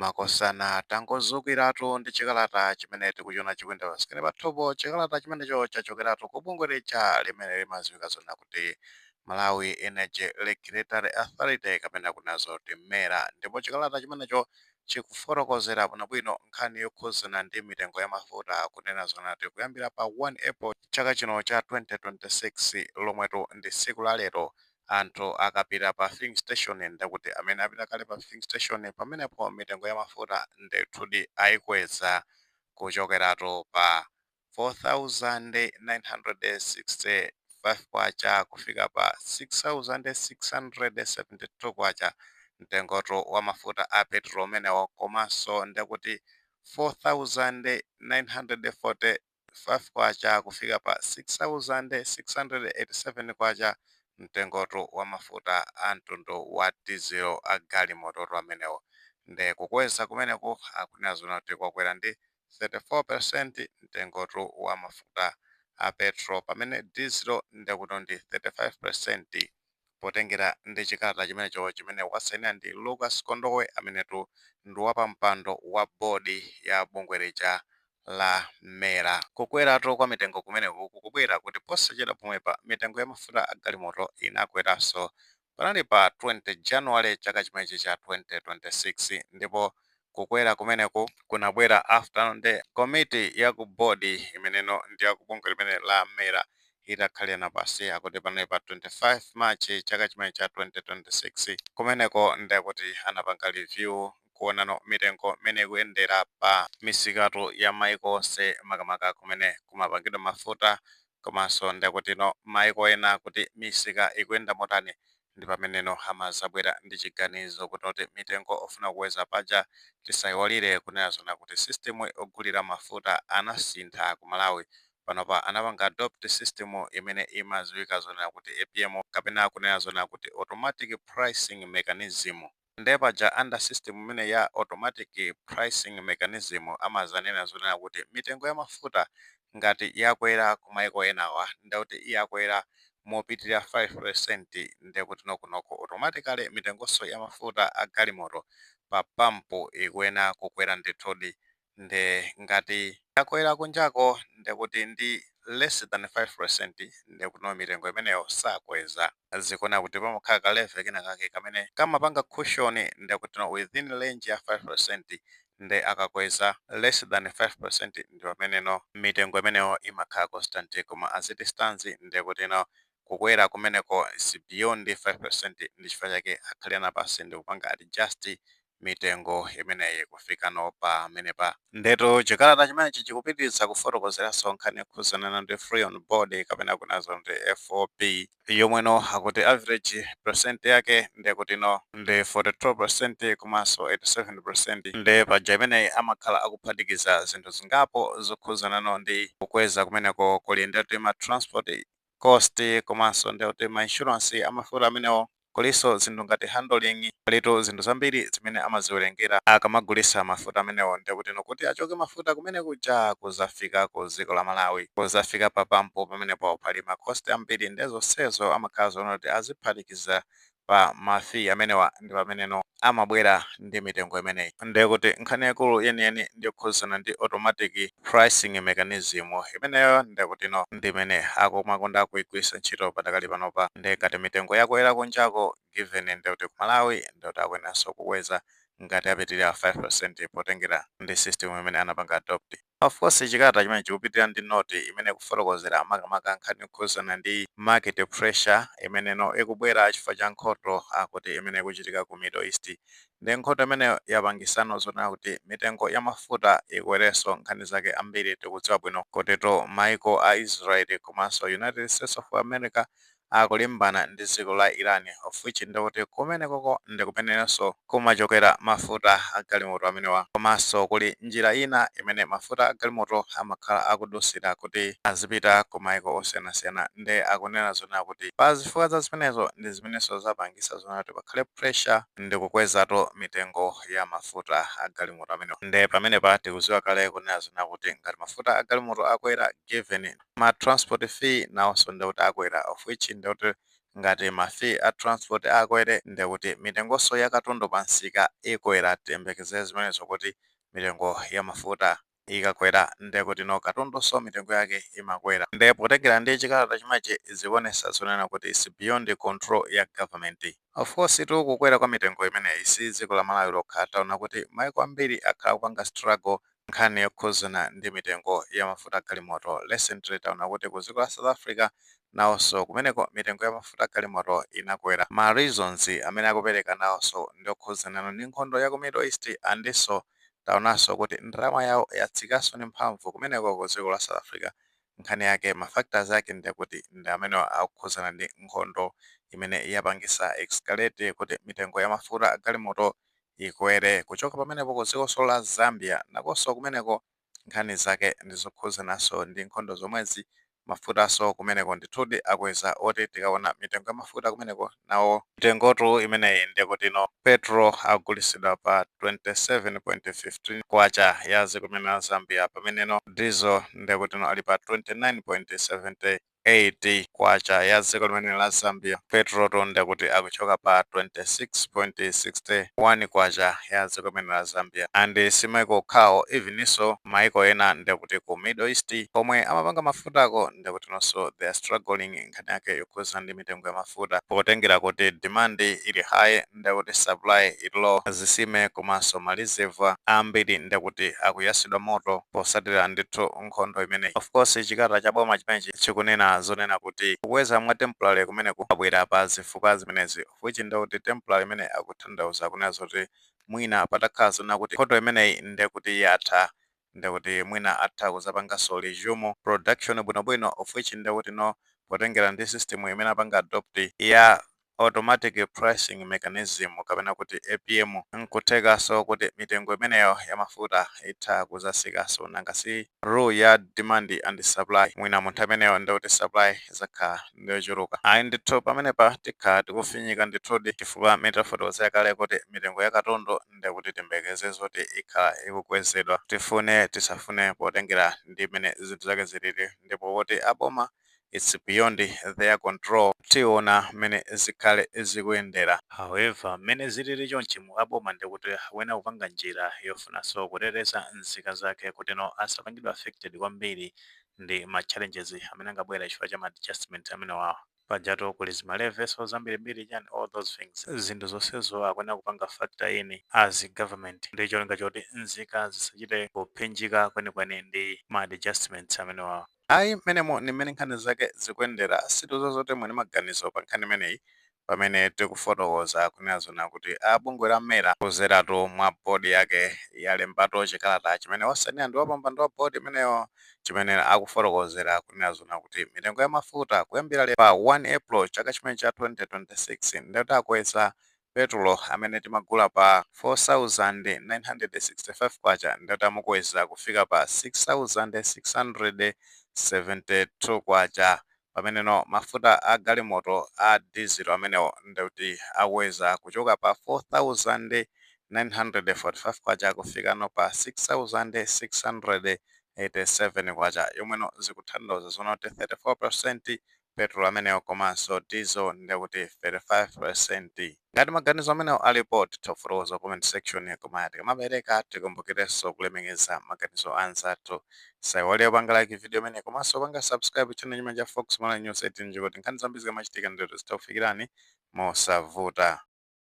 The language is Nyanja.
Makosana, tangozukiratu ndi chikalata chimene tikuchiona chikuyenda pa screen pathupo. Chikalata chimenecho chachokeratu ku bungwe lija limene limadziwika zona kuti Malawi Energy Regulatory Authority, kapena kunazo kuti MERA. Ndipo chikalata chimenecho chikufotokozera bwinobwino nkhani yokhuzana ndi mitengo ya mafuta, kunena zona kuti kuyambira pa 1 April chaka chino cha 2026, lomwetu ndi tsiku la lero, anthu akapita pa filling station, ndekuti amene apita kale pa filling station pamenepo, mitengo ya mafuta ndethudi ayikweza kuchokeratu pa 4,965 kwacha kufika pa 6,672 kwacha, mtengoto wa mafuta a petrol umenewo. Komanso ndekuti 4,945 kwacha kufika pa 6,687 kwacha, mtengoto wa mafuta a mtundu wa diesel a galimoto amenewo. Nde kukweza kumeneku akunena zona kuti kwakwera ndi 34% mtengoto wa mafuta a petrol, pamene diesel ndekuti ndi 35%, potengera ndi chikalata chimenecho chimene wasaina ndi Lucas Kondowe, amenetu ndi wapampando wa bodi ya bungwe lija la MERA. Kukweratu kwa mitengo kumeneku kukubwera kuti posachedwa pomwepa mitengo ya mafuta a galimoto inakweranso, panali pa 20 January chaka chimenechi cha 2026. Ndipo kukwera kumeneku kunabwera after ndi komiti ya ku bodi imeneno ndi ya ku bungwe limene la MERA itakhalirana pasi, akuti panali pa 25 March chaka chimene cha 2026. Kumeneko ndekuti anapanga review kuonano mitengo imene ikuyendera pa misikatu ya maiko onse, makamaka kumene kumapangidwa mafuta, komanso ndekutino maiko ena kuti misika ikuyenda motani. Ndi pameneno amazabwera ndi chiganizo kuti mitengo ofuna kukweza paja. Tisayiwalire kunena zona kuti system ogulira mafuta anasintha ku Malawi panopa, anapanga adopt system imene imadziwika zona kuti APM, kapena kunena zona kuti automatic pricing mechanism. Ndiye paja under system imene ya automatic pricing mechanism, amazanena zonena kuti mitengo ya mafuta ngati yakwera ku maiko enawa, ndekuti yakwera mopitirira 5%, ndekuti nokunoko automatically mitengonso ya mafuta a galimoto pa pampu ikuyenera kukwera ndithudi. Nde ngati yakwera kunjako, ndekuti ndi less than 5%, ndekuti no, mitengo imeneyo sakweza. Zikuona kuti pamakhala ka level kena kake kamene kamapanga cushion, ndekuti no, within range ya 5%, nde akakweza less than 5%, ndi pameneno mitengo imeneyo imakhala constant. Koma as it stands, ndekuti no, kukwera kumeneko is beyond 5%. Ndi chifukwa chake akhalirana pasi ndi kupanga adjust mitengo imeneyi kufikano pamenepa. Ndetu chikalata chimenechi chikupitiriza kufotokozeranso nkhani yokhuzana ndi free on board, kapena kunazo ndi FOB, yomweno akuti average percent yake ndekuti no, ndi 42% komanso 87%. Nde paja imeneyi amakhala akuphatikiza zinthu zingapo zokhuzanano ndi kukweza kumeneko. Kuli ndekuti ma transport cost, komanso ndekuti ma insurance amafuta amenewo, kulinso zinthu ngati handling, palitu zinthu zambiri zimene amaziwerengera akamagulisa mafuta amenewo. Ndekuti nokuti achoke mafuta kumene kuja kuzafika ku dziko la Malawi, kuzafika pa pampu pamenepo, pali ma cost ambiri. Ndi zonsezo amakhala zoona kuti aziphatikiza pa ma fee amenewa, ndi pameneno amabwera ndi mitengo imeneyi. Ndekuti nkhani yakulu yeniyeni ndiyokhuzana ndi automatic pricing mechanism imeneyo, ndekuti no, ndi imene akumakonda kuigwiritsa ntchito padakali panopa. Ndi ngati mitengo yakwera kunjako, given ndekuti ku Malawi ndekuti akuyenanso kukweza ngati apitirira 5%, potengera ndi system imene anapanga adopt. Of course, chikalata chimene chikupitirira ndi note imene kufotokozera makamaka nkhani yokhuzana ndi market pressure imeneno ikubwera chifukwa cha nkhondo akuti imene ikuchitika ku Middle East. Ndi nkhondo imeneyo yapangisano zonena kuti mitengo ya mafuta ikwerenso. Nkhani zake ambiri tikudziwa bwino kutito maiko a Israel komanso United States of America akulimbana ndi dziko la Iran, of which ndikuti kumenekoko ndi kumenenso kumachokera mafuta a galimoto amenewa. Komanso kuli njira ina imene mafuta a galimoto amakhala akudusira kuti azipita ku maiko osiyanasiyana. Ndi akunena zonena kuti pa zifukwa za zimenezo ndi zimenenso zapangisa zonena kuti pakhale pressure ndi kukwezatu mitengo ya mafuta a galimoto amenewa. Ndi pamenepa tikudziwa kale kunena zonena kuti ngati mafuta a galimoto akwera, given ma transport fee nawonso ndikuti akwera, of which ndikuti Ngati ma fee a transport akwere, ndekuti mitengonso ya katundu pa msika ikwera. Tiyembekezere zimenezo, kuti mitengo ya mafuta ikakwera, ndekuti no katundunso mitengo yake imakwera. Nde potengera ndi chikalata chimenechi, zikuonesa zonena kuti is beyond control ya government. Of course tu, kukwera kwa mitengo imeneyi si dziko la Malawi lokha. Taona kuti maiko ambiri akhala kupanga struggle nkhani yokhuzana ndi mitengo ya mafuta galimoto. Recently taona kuti ku dziko la South Africa nawonso kumeneko mitengo ya mafuta galimoto inakwera. Ma reasons amene akupereka nawonso ndi okhuzana ndi nkhondo ya ku Middle East, andinso taonanso kuti ndalama yawo yatsikanso ndi mphamvu kumeneko ku dziko la South Africa. Nkhani yake, ma factors ake, ndikuti ndi amene akukhuzana ndi nkhondo imene yapangisa escalate kuti mitengo ya mafuta galimoto ikwere. Kuchoka pamenepo, ku dzikonso la Zambia nakonso kumeneko nkhani zake ndizokhuzananso ndi nkhondo zomwezi. Mafutanso kumeneko ndithudi akweza, oti tikaona mitengo ya mafuta kumeneko nawo mitengotu imeneyi, ndikuti no petrol agulisidwa pa 27.15 kwacha ya dziko limene la Zambia, pameneno diesel ndikuti no ali pa 29.78 kwacha ya dziko limene la Zambia. Petrol to ndikuti akuchoka pa 26.61 kwacha ya dziko limene la Zambia. And si maiko okhawo, eveninso maiko ena, ndikuti ku Middle East komwe amapanga mafutako, ndikuti nonso they are struggling nkhani yake yokhuzana ndi mitengo ya mafuta, potengera kuti demand ili high, ndikuti supply ili low. Zisime komanso ma reservoir ambiri ndikuti akuyasidwa moto posatira ndithu nkhondo imeneyi. Of course, chikalata cha boma chimenechi chikunena zonena kuti kukweza mwa temporary kumeneku abwera pa zifukwa zimenezi, of which ndikuti temporary imene akutanthauza kunena zoti mwina patakhala zonena kuti nkhondo imeneyi ndekuti yatha, ndekuti mwina atha kuzapanganso resume production bwinobwino, of which ndekuti no potengera ndi system imene apanga adopt ya automatic pricing mechanism, kapena kuti APM, nkuthekanso kuti mitengo imeneyo ya mafuta itha kuzasikanso. Nanga si rule ya demand and supply? Mwina munthu ameneyo ndikuti supply zakhala ndiyochuluka. Ayi ndithu, pamenepa tikhala tikufinyika ndithudi, chifukwa metafotokozera kale kuti mitengo ya katundu ndikuti tiyembekeze zoti ikhala ikukwezedwa, tifune tisafune, potengera ndi mmene zinthu zake zilili, ndipo kuti aboma it's beyond their control. Tiona mmene zikhale zikuyendera. However, mmene zilili chonchi mu aboma ndikuti akuyenera kupanga njira yofunanso kuteteza nzika zake kuti no asapangidwe affected kwambiri ndi ma challenges amene angabwera chifukwa cha ma adjustment amenewawa. Pajatu kuli zima levies zambirimbiri, chani, all those things. Zinthu zonsezo akuyenera kupanga factor in as government ndi cholinga choti nzika zisachite kuphinjika kwenikweni ndi ma adjustments amenewawa. Ayi, mmenemo ni mmene nkhani zake zikuyendera. Situzo zoti mwini maganizo pa nkhani imeneyi, pamene tikufotokoza kunena zona kuti abungwe la MERA kuzeratu mwa board yake yalembatu chikalata chimene wasania ndi wapampando wa board imeneyo, chimene akufotokozera kunena zona kuti mitengo ya mafuta kuyambira pa 1 April chaka chimene cha 2026, ndikuti akweza petulo amene timagula pa 4965 kwacha, ndikuti amukweza kufika pa 6672 kwacha, pameneno mafuta a galimoto a diesel amenewo ndikuti akweza kuchoka pa 4945 kwacha kufikano pa 6687 kwacha, yomweno zikutanthauza zona kuti 34% petrol amenewo, komanso diesel ndikuti 35%. Ngati maganizo amenewo alipo, titha kufotokoza comment section, koma tikamapereka tikumbukirenso kulemekeza maganizo anzathu. Saiwale kupanga like video imene komanso panga subscribe channel chimene cha Fox Malawi News 18, kuti nkhani zambiri zikamachitika ndithu zitakufikirani mosavuta.